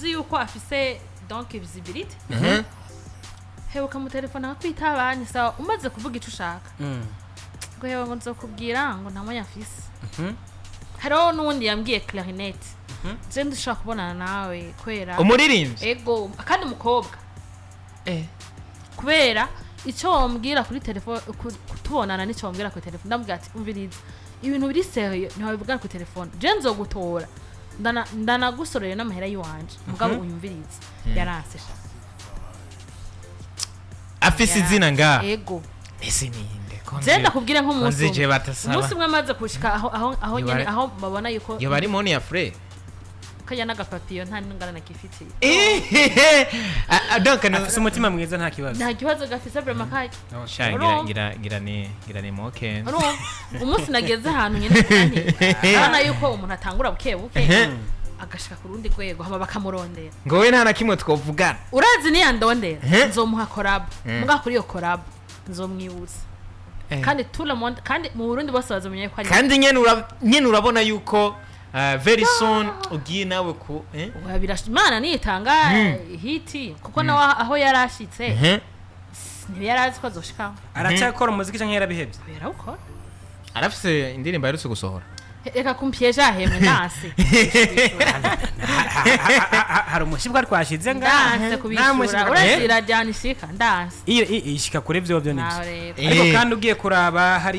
Uzi yuko afise donc visibility, hebuka mu telefone akakwitaba. Sawa, umaze kuvuga ico ushaka, ngo hewe, ngo nzokubwira, ngo nta mwanya afise. Hariho n'uwundi yambwiye clarinet, je ndashaka kubonana nawe kubera Umuririmbyi? Ego, kandi umukobwa. Kubera icyo wambwira kuri telefone, kutubonana n'icyo wambwira kuri telefone. Ndamubwira ati: "Umviriza, ibintu biri sérieux ntiwabivugana kuri telefone. Je nzogutora, ndanagusorera n'amahera y'iwanje, mugabo unyumvirize." Yaranse sha. Afise izina ngaha? Ego. Ese ninde ko Je ndakubwire, nk'umunsi nzi je umwe, batasaba? Umunsi umwe amaze gushika aho nyene, aho babona yuko Yo bari moni ya frere. Kajya n'agapapiyo, nta n'ingana nakifitiye. Donc Afise umutima mwiza, nta kibazo. Nta kibazo gafise vraiment kajya. Sha, ngira Urumva? ngira ni mokenzi. Urumva, umunsi nageze ahantu nyene mvuga nti urabona yuko umuntu atangura buke buke agashika ku rundi rwego, hama bakamurondera. Ngo we nta na kimwe twovugana. Urazi niyandondera, nzomuha collabo. Muga kuri iyo collabo nzomwibutsa kandi tout le monde, kandi mu Burundi bose bazomenya ko ari Kandi nyene urabona yuko very soon ugiye nawe ku Oya, Imana niyitanga hit, kuko nawe aho yarashitse ntiyari azi ko azoshikaho. Aracyakora umuziki canke yarabihevye? Yarawukora. Arafise indirimbo aherutse gusohora. Reka kumpiyeja hemwe, ndanse. Hari umushibwa twashize ngaha. Ndanse Nta kubishura. mushibwa. Urazi irajyana ishika, ndanse. Iyo ishika kure vyovyo nivyo. Naho rero. Ariko kandi ugiye kuraba hari